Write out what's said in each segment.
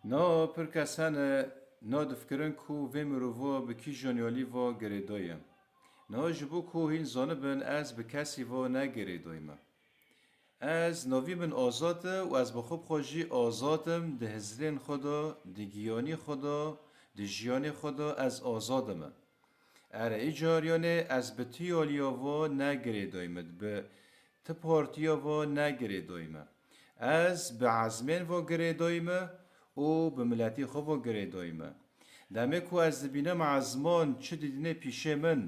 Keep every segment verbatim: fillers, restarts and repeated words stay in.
Niha pir kes hene, niha difikirin ku vê mirova bi kîjan yalî va girêdayî ye. Niha ji bo ku hîn zanibin ez bi kesî va ne girêdayîme. Ez navî min Azad e û ez bi xwe bi xwe jî azad im, di hizrên xwe de, di giyanî xwe de, di jiyanê xwe de ez azad im. Ere, îcar yanê ez bi ti yaliya va ne girêdayîme, bi ti partiya va ne girêdayîme. Ez bi ezmên va girêdayîme û bi miletî xwe va girêdayîme. Demê ku ez dibînim ezman çi didîne pîşê min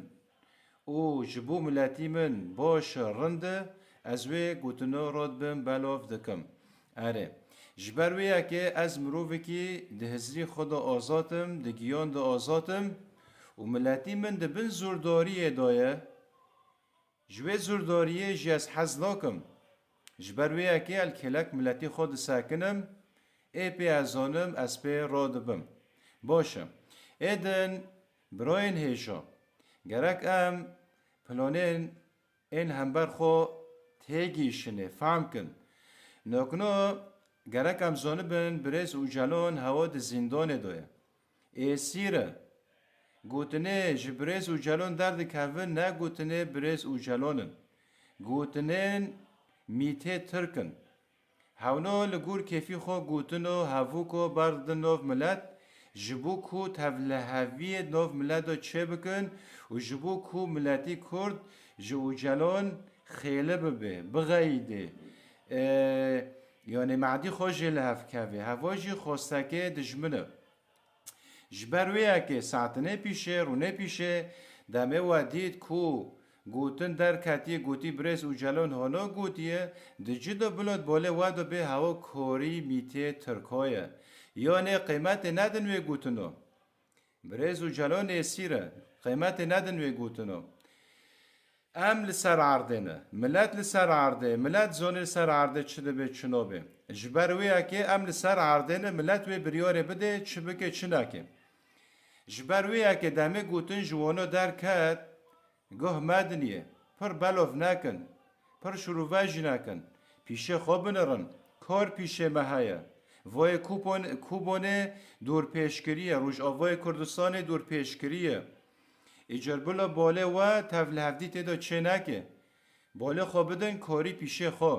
û ji bo miletî min baş e, rind e, ez wê gotina radibim, belav dikim. Erê, ji ber wê yekê ez mirovekî di hizrî xwe de azad im, di giyan de azad im û miletî min di bin zordariyê de ye. Ji wê zordariyê jî ez hez nakim. Ji ber wê yekê el kêlek miletî xwe disekinim, ê pê ez zanim, ez pê radibim. Baş e. Êdin birayên hêja, gerek em planên ên hember xwe têgihîşinê, fehm kin. Nokno gerek em zanibin birêz Ocalan hewa di zîndanê de ye. Êsîr e. Gotinê ji birêz Ocalan derdikevin ne gotinê birêz Ocalan in. Gotinên mîtê Tirk in. Hewno li gor kêfî xwe gotino hevûko berdin nov milet, ji bo ku tevliheviyê nov milet de çêbikin û ji bo ku miletî Kurd ji Ocalan xêli bibe, bixeyîdê, e, yanê madî xwe jê li hev keve. Heva jî xwestekê dijmin e. Ji ber wê yekê saetinê pîşê, rûnê pîşê, demê we dît ku gotin derketiye, gotî birêz Ocalan hano gotiye, di cî de bilo di bolê we de bê hewa korî mîtê Tirka ye. Yanê qîmetê nedin wê gotino. Birêz Ocalan êsîr e. Qîmetê nedin wê gotino. Em li ser erdê ne. Milet li ser erdê. Milet zonê li ser erdê çi dibe, çi nabe. Ji ber wê yekê em li ser erdê ne, milet wê biryarê bide, çi bike, çi neke. Ji ber wê yekê demê gotin ji wano derket, guh mediniyê, pir belov nekin, pir şirove jî nekin. Pîşê xwe binirin, kar pîşê me heye. Voyê Kubon-, Kubonê dorpêşkirî ye, Rojavayê Kurdistanê dorpêşkirî ye. Îcar bila balê we tevlihevdî tê de çê neke. Balê xwe bidin karî pîşê xwe.